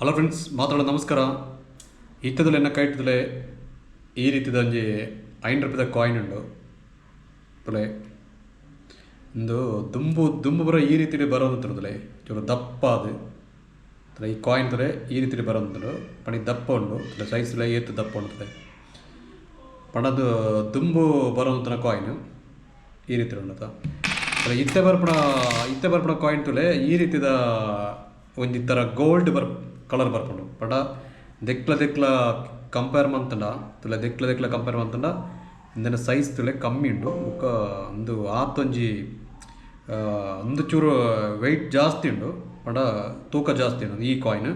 Hello friends, ಮಾತಾಡೋ ನಮಸ್ಕಾರ. ಇತ್ತದಲ್ಲ ಎನ್ನ ಕೈಟದಲೆ ಈ ರೀತಿದ ಒಂಜಿ 5 ರೂಪಾಯಿದ ಕಾಯಿನ್ ಉಂಡು ತುಲೆ. ಉಂದು ದುಂಬು ದುಂಬು ಪೂರ ಈ ರೀತಿಡ್ ಬರೊಂದಿತ್ತುಂಡು ಚೂರು ದಪ್ಪ ಆದ್. ತುಲೆ ಈ ಕಾಯಿನ್ ತುಲೆ ಈ ರೀತಿಡ್ ಬರೊಂದುಂಡು ಪಂಡ ಈ ದಪ್ಪ ಉಂಡು ತುಲೆ ಸೈಜ್ ಲ ಏತ್ ದಪ್ಪ ಉಂಡು ತೂಲೆ. ಪಂಡ ಉಂದು ದುಂಬು ಬರೊಂದಿತ್ತಿನ ಕಾಯಿನ್ ಈ ರೀತಿಡ್ ಉಂಡು ಅತ. ಇತ್ತೆ ಬರ್ಪುನ ಕಾಯಿನ್ ತೂಲೆ, ಈ ರೀತಿದ ಒಂಜಿ ತರ ಗೋಲ್ಡ್ ಕಲರ್ ಬರ್ಪುಂಡು. ಪಂಡ ದೆಕ್ಲ ದೆಕ್ಲ ಕಂಪೇರ್ ಮಂತುಂಡ, ತೂಲೆ, ದೆಕ್ಲ ದೆಕ್ಲ ಕಂಪೇರ್ ಮಂತುಂಡ ಇಂದೆನ ಸೈಜ್ ತೂಲೆ ಕಮ್ಮಿ ಉಂಡು. ಬೊಕ್ಕ ಉಂದು ಆತೊಂಜಿ ಉಂದು ಚೂರು ವೈಟ್ ಜಾಸ್ತಿ ಉಂಡು, ಪಂಡ ತೂಕ ಜಾಸ್ತಿ ಉಂಡು ಈ ಕಾಯಿನ್.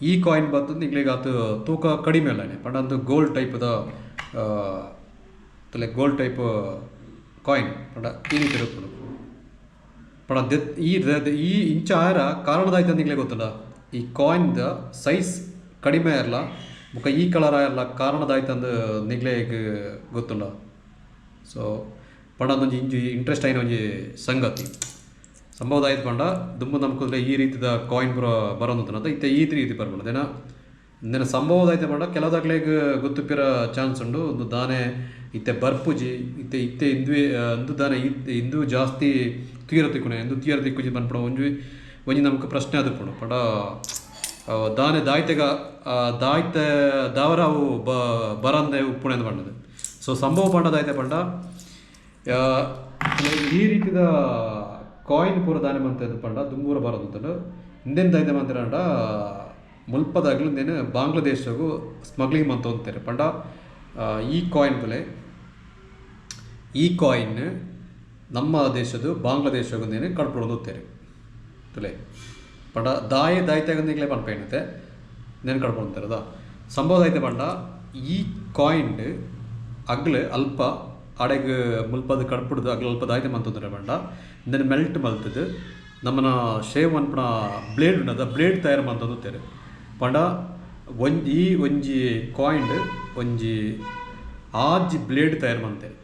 ಈ ಕಾಯಿನ್ ಬತ್ತುದು ನಿಕ್ಲೆಗ್ ಆತ್ ತೂಕ ಕಡಿಮೆ ಅಲ್ಲನೆ. ಪಂಡ ಉಂದು ಗೋಲ್ಡ್ ಟೈಪ್ ದ, ತೂಲೆ, ಗೋಲ್ಡ್ ಟೈಪ್ ಕಾಯಿನ್. ಪಂಡ ಈ ರೀತಿ ಇಪ್ಪುಂಡು. ಪಂಡ ದೆತ್ ಈ ಈ ಇಂಚ ಆಯೆರ ಕಾರಣ ದಾಯ್ತ ನಿಕ್ಲೆಗ್ ಗೊತ್ತುಂಡ? ಈ ಕಾಯಿನ್ ದ ಸೈಜ್ ಕಡಿಮೆ ಆಯೆರ್ಲ ಬೊಕ ಈ ಕಲರ್ ಆಯೆರ್ಲ ಕಾರಣ ದಾಯ್ತಂದ್ ನಿಕ್ಲೆಗ್ ಗೊತ್ತುಂಡ? ಸೊ ಪಂಡ ಒಂಜಿ ಇಂಚಿ ಇಂಟ್ರೆಸ್ಟ್ ಆಯಿನ ಒಂಜಿ ಸಂಗತಿ. ಸಂಭವ ದಾಯ್ತ ಪಂಡ, ದುಂಬು ನಮಕ್ ಈ ರೀತಿದ ಕಾಯಿನ್ ಪೂರ ಬರೊಂದಿತ್ತುಂಡು ಇತ್ತೆ ಈ ರೀತಿ ಬರ್ಪುಂಡು. ದೇನ ಇಂದೆನ ಸಂಭವ ದಾಯ್ತ ಪಂಡ, ಕೆಲವುದಕ್ಲೆಗ್ ಗೊತ್ತುಪ್ಪಿರ ಚಾನ್ಸ್ ಉಂಡು, ಉಂದು ದಾನೆ ಇತ್ತೆ ಬರ್ಪುಜಿ, ಇತ್ತೆ ಇತ್ತೆ ಇಂದುವೆ ಇಂದು ದಾನೆ ಇಂದು ಜಾಸ್ತಿ ತೂಯೆರೆ ತಿಕ್ಕುನೆ, ಇಂದು ತೂಯೆರೆ ತಿಕ್ಕುಜಿ ಪನ್ಪುನ ಒಂಜಿ ಒಂಜಿ ನಮಕ್ ಪ್ರಶ್ನೆ ಆದಿಪ್ಪುಂಡು. ಪಂಡ ದಾನೆ ದಾಯ್ತೆಗ ದಾಯ್ತೆ ದಾವರ ಅವು ಬರಂದೆ ಉಪ್ಪುನೆ ಪಂಡದು. ಸೊ ಸಂಭವ ಪಂಡ ದಾಯ್ತೆ ಪಂಡ, ಈ ರೀತಿದ ಕಾಯಿನ್ ಪೂರ ದಾನೆ ಮಂತುದು ಪಂಡ, ದುಂಬು ಪೂರ ಬರೊಂದಿತ್ತುಂಡು. ಇಂದೆನ್ ದಾಯ್ತೆ ಮಂತೆರಂಡ, ಮುಲ್ಪದಾಗ್ಲು ಇಂದೆನ್ ಬಾಂಗ್ಲಾದೇಶಗು ಸ್ಮಗ್ಲಿಂಗ್ ಮಂತೊಂತೆರ್. ಪಂಡ ಈ ಕಾಯಿನ್ ತೂಲೆ, ಈ ಕಾಯಿನ್ ನಮ್ಮ ದೇಶದ ಬಾಂಗ್ಲಾದೇಶಗ್ ಇಂದೆನ್ ಕಡಪುಡೊಂದುತ್ತೆರ್ ತೂಲೆ. ಪಂಡ ದಾಯೆ ದಾಯ್ತೆಗ್ ನಿಕ್ಲೆ ಪನ್ಪೇನತೆ, ಇಂದೆನ್ ಕಡಪುಡೊಂದುತ್ತೆರ್ ದ ಸಂಭವ ದಾಯ್ತೆ ಪಂಡ, ಈ ಕಾಯಿನ್ ಅಗ್ಲ್ ಅಲ್ಪ ಅಡೆಗ್ ಮುಲ್ಪದ ಕಡಪುಡ್ದು ಅಗ್ಲ್ ಅಲ್ಪ ದಾಯ್ತೆ ಮಂತೊಂದುಲ್ಲೆರ್ ಪಂಡ, ಇಂದೆನ್ ಮೆಲ್ಟ್ ಮಲ್ತುದು ನಮನ ಶೇವ್ ಮನ್ಪುನ ಬ್ಲೇಡ್ ಉಂಡತ, ಬ್ಲೇಡ್ ತಯಾರ್ ಮಂತೊಂದುತ್ತೆರ್. ಪಂಡ ಒಂಜಿ ಈ ಒಂಜಿ ಕಾಯಿನ್ ಒಂಜಿ ಆಜಿ ಬ್ಲೇಡ್ ತಯಾರ್ ಮಂತೆರ್.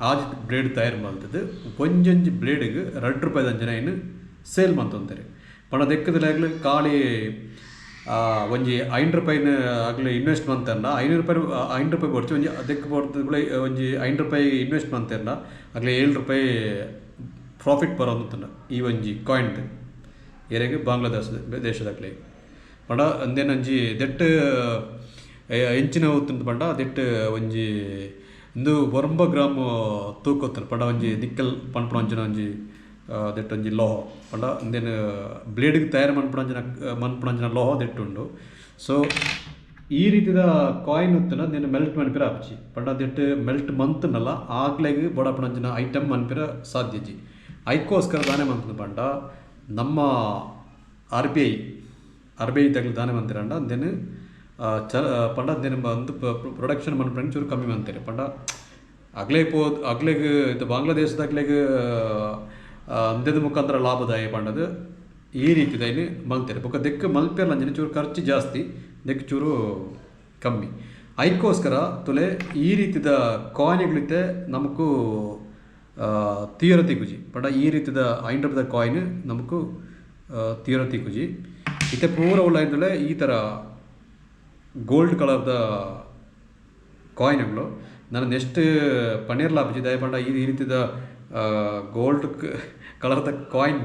ಆಜಿ ಬ್ಲೇಡ್ ತಯಾರ್ ಮಲ್ತುದು ಒಂಜೊಂಜಿ ಬ್ಲೇಡ್ ಗ್ 2 ರೂಪಾಯಿ ದಂಚಿನ ಐನ್ ಸೇಲ್ ಮಂತೊಂತೆರ್. ಪಂಡ ದೆಕ್ಕುದು ಅಗ್ಲ್ ಖಾಲಿ ಒಂಜಿ 5 ರೂಪಾಯಿನ್ ಅಗ್ಲ್ ಇನ್ವೆಸ್ಟ್ ಮಂತೆರ್ಂಡ, 5 ರೂಪಾಯಿ, 5 ರೂಪಾಯಿ ಬೊರ್ಚಿ, ಒಂಜಿ ದೆಕ್ಕ್ ಪೋದು ಒಂಜಿ 5 ರೂಪಾಯಿ ಇನ್ವೆಸ್ಟ್ ಮಂತೆರ್ಂಡ ಅಗ್ಲ್ 7 ರೂಪಾಯಿ ಪ್ರಾಫಿಟ್ ಬರೊಂದಿತ್ತುಂಡು ಈ ಒಂಜಿ ಕಾಯಿನ್. ಎರೆಗ್? ಬಾಂಗ್ಲಾದೇಶ ದೇಶದಕ್ಲೆಗ್. ಪಂಡ ಉಂದೆನ್ ಒಂಜಿ ದೆಟ್ಟ್ ಎಂಚಿನ ಉತ್ತುಂಡು ಪಂಡ, ದೆಟ್ಟ್ ಒಂಜಿ ಉಂದು ಒರ್ಂಬ ಗ್ರಾಮ್ ತೂಕ ಉತ್ತುಂಡು. ಪಂಡ ಒಂಜಿ ನಿಕ್ಕಲ್ ಪನ್ಪುನಂಚಿನ ಒಂಜಿ ದೆಟ್ಟ್ ಒಂಜಿ ಲೋಹ. ಪಂಡ ಉಂದೆನ್ ಬ್ಲೇಡ್ ಗ್ ತಯಾರ್ ಮನ್ಪುನಂಚಿನ ಲೋಹ ದೆಟ್ಟ್ ಉಂಡು. ಸೊ ಈ ರೀತಿದ ಕಾಯಿನ್ ಉತ್ತುಂಡ ಉಂದೆನ್ ಮೆಲ್ಟ್ ಮನ್ಪೆರೆ ಆಪುಜಿ. ಪಂಡ ದೆಟ್ಟ್ ಮೆಲ್ಟ್ ಮಂತುಂಡಲ ಆಗ್ಲೆಗ್ ಬೋಡಾಪುನಂಚಿನ ಐಟಮ್ ಮನ್ಪೆರೆ ಸಾಧ್ಯ ಇಜ್ಜಿ. ಐಕೋಸ್ಕರ ದಾನೆ ಮನ್ಪುನು ಪಂಡ, ನಮ್ಮ R B I, R B I ದಕ್ಲು ದಾನೆ ಮಂತೆರಂಡ, ಉಂದೆನ್ ಚ ಪಂಡ ಉಂದೆನ್ ಉಂದು ಪ್ರೊಡಕ್ಷನ್ ಮನ್ಪುನ ಚೂರು ಕಮ್ಮಿ ಮಂತೆರ್. ಪಂಡ ಅಗ್ಲೆ ಪೋದ್ ಅಗ್ಲೆಗ್ ಇತ್ತೆ ಬಾಂಗ್ಲಾದೇಶದಕ್ಲೆಗ್ ಉಂದೆದ ಮುಖಾಂತರ ಲಾಭದಾಯ ಪಂಡದು ಈ ರೀತಿದ ಐನ್ ಮಲ್ತೆರ್. ಬೊಕ ದೆಕ್ಕ್ ಮಲ್ಪೆರ್ಲ ಅಂಚನೆ ಚೂರು ಖರ್ಚು ಜಾಸ್ತಿ, ದೆಕ್ಕ್ ಚೂರು ಕಮ್ಮಿ. ಐಕೋಸ್ಕರ ತುಲೆ, ಈ ರೀತಿದ ಕಾಯಿನ್ಗಳಿತ್ತೆ ನಮಕು ತೂಯೆರೆ ತಿಕ್ಕುಜಿ. ಪಂಡ ಈ ರೀತಿದ 5 ರೂಪಾಯಿದ ಕಾಯಿನ್ ನಮಕು ತೂಯೆರೆ ತಿಕ್ಕುಜಿ. ಇತ್ತೆ ಪೂರ ಉಲ್ಲ ತುಲೆ ಈ ತರ ಗೋಲ್ಡ್ ಕಲರ್ದ ಕಾಯಿನ್ಗಳು. ನನ ನೆಕ್ಸ್ಟ್ ಪನೀರ್ಲ ಆಪುಜಿ. ದಾಯೆ ಪಂಡ ಈ ರೀತಿದ ಗೋಲ್ಡ್ ಕಲರ್ದ ಕಾಯಿನ್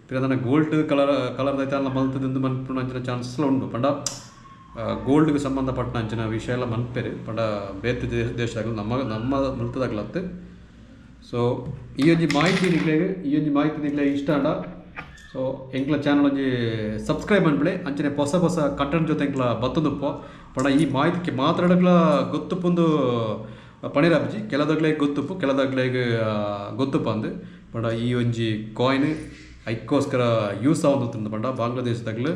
ಪಿರ ದಾನ ಗೋಲ್ಡ್ ಕಲರ್ ಕಲರ್ ದ ಮಲ್ತುದು ಮನ್ಪುನಂಚಿನ ಚಾನ್ಸಸ್ ಲ ಉಂಡು. ಪಂಡ ಗೋಲ್ಡ್ ಗ್ ಸಂಬಂಧಪಟ್ಟಂಚಿನ ವಿಷಯ ಎಲ್ಲ ಮನ್ಪೆರ್. ಪಂಡ ಬೇತೆ ದೇಶದಕುಲು, ನಮ್ಮ ನಮ್ಮ ಮುಲ್ತದಕ್ಲತ್ತ್. ಸೊ ಈ ಒಂಜಿ ಮಾಹಿತಿ ನಿಕ್ಲೆಗ್ ಇಷ್ಟ ಆಂಡ, ಸೊ ಎಂಕ್ಲ ಚಾನಲ್ ಒಂಜಿ ಸಬ್ಸ್ಕ್ರೈಬ್ ಮನ್ಪುಲೆ. ಅಂಚನೆ ಹೊಸ ಹೊಸ ಕಂಟೆಂಟ್ ಜೊತೆ ಎಂಕ್ಲ ಬತ್ತೊಂದುಪ್ಪು. ಪಂಡ ಈ ಮಾಹಿತಿ ಮಾತಾಡಗ್ಲ ಗೊತ್ತುಪ್ಪುಂದು ಪಣಿರಾಪುಜಿ. ಕೆಲದಗ್ಲೆಗ್ ಗೊತ್ತುಪ್ಪು, ಕೆಲದಗ್ಲೆಗ್ ಗೊತ್ತುಪ್ಪಂದು. ಪಂಡ ಈ ಒಂಜಿ ಕಾಯಿನ್ ಐಕ್ಕೋಸ್ಕರ ಯೂಸ್ ಆವೊಂದುತ್ತುಂಡು. ಪಂಡ ಬಾಂಗ್ಲಾದೇಶದಗ್ಲು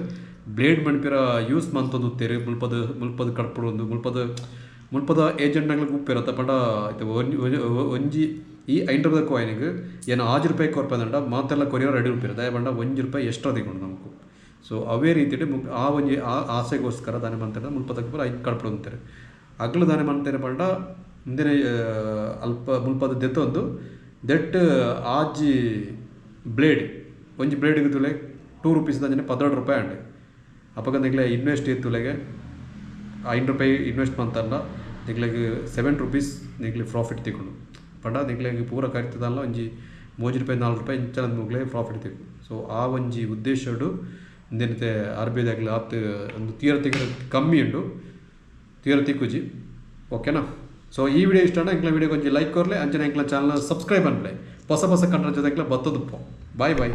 ಬ್ಲೇಡ್ ಮನ್ಪಿರ ಯೂಸ್ ಮಂತೊಂದುತ್ತೆರ್. ಮುಲ್ಪದ ಮುಲ್ಪದ ಕಡಪುಡೊಂದು ಮುಲ್ಪದ ಮುಲ್ಪದ ಏಜೆಂಟ್ ನಗ್ಲು ಉಪ್ಪೆರತ್ತ. ಪಂಡ ಇತ್ತೆ ಒಂಜಿ ಒಂಜಿ ಈ 5 ರೂಪಾಯಿ ಕಾಯಿನ್ಗ್ ಏನ 6 ರೂಪಾಯಿ ಕೊರ್ಪೆದಂಡ ಮಾತೆರ್ಲ ಕೊರಿಯರ್ ರೆಡಿ ಉಪ್ಪೆರ್. ದಾಯೆ ಪಂಡ 1 ರೂಪಾಯಿ ಎಕ್ಸ್ಟ್ರಾ ತಿಕ್ಕುಂಡು ನಮಕ್. ಸೊ ಅವೇ ರೀತಿಡ್ ಮುಕ್ ಆ ಒಂಜಿ ಆ ಆಸೆಗೋಸ್ಕರ ದಾನೆ ಮಂತೆರ್, ಮುಲ್ಪದಕ್ ಪೂರ ಐಕ್ ಕಡಪುಡೊಂತೆರ್. ಅಗ್ಲು ದಾನೆ ಮಂತೆರ್ ಪಂಡ, ಇಂದೆನೆ ಅಲ್ಪ ಮುಲ್ಪದ ದೆತ್ತೊಂದು ದೆಟ್ಟ್ ಆಜಿ ಬ್ಲೇಡ್, ಒಂಜಿ ಬ್ಲೇಡ್ಗ್ ತೂಲೆ, 2 ರುಪೀಸ್ ದಂಚನೆ 12 ರೂಪಾಯಿ ಆಂಡ್. ಅಪಗ ನಿಕ್ಲೆ ಇನ್ವೆಸ್ಟ್ ಇತ್ತುಲೆಗೆ 5 ರೂಪಾಯಿ ಇನ್ವೆಸ್ಟ್ ಮಂತಂಡ ನಿಕ್ಲೆಗ್ 7 ರುಪೀಸ್ ನಿಕ್ಲೆ ಪ್ರಾಫಿಟ್ ತಿಕ್ಕುಂಡು. ಪಂಡ ನಿಕ್ಲೆಗ್ ಪೂರ ಕರಿತದಲ್ಲ ಒಂಜಿ 3 ರೂಪಾಯಿ, 4 ರೂಪಾಯಿ ಇಂಚ ಮುಗ್ಲೆ ಪ್ರಾಫಿಟ್ ತಿಕ್ಕು. ಸೊ ಆ ಒಂಜಿ ಉದ್ದೇಶಡ್ ಇಂದೆನಿತೆ ಆರ್ ಬಿ ಐದಾಗ್ಲು ಆತ್ ಒಂದು ತೀರ ತಿಕ್ಕರೆ ಕಮ್ಮಿ ಉಂಡು, ತೀರ ತಿಕ್ಕುಜಿ, ಓಕೆನಾ? ಸೊ ಈ ವಿಡಿಯೋ ಇಷ್ಟ ಎಂಕ್ಲ ವಿಡಿಯೋ ಒಂಜಿ ಲೈಕ್ ಕೊರ್ಲೆ. ಅಂಚನೆ ಎಂಕ್ಲ ಚಾನಲ್ ಸಬ್ಸ್ಕ್ರೈಬ್ ಅನ್ಲೆ. ಹೊಸ ಹೊಸ ಕಂಟೆಂಟ್ ಜೊತೆ ಎಂಕ್ಲ ಬತ್ತದುಪ್ಪೋ. Boy boy.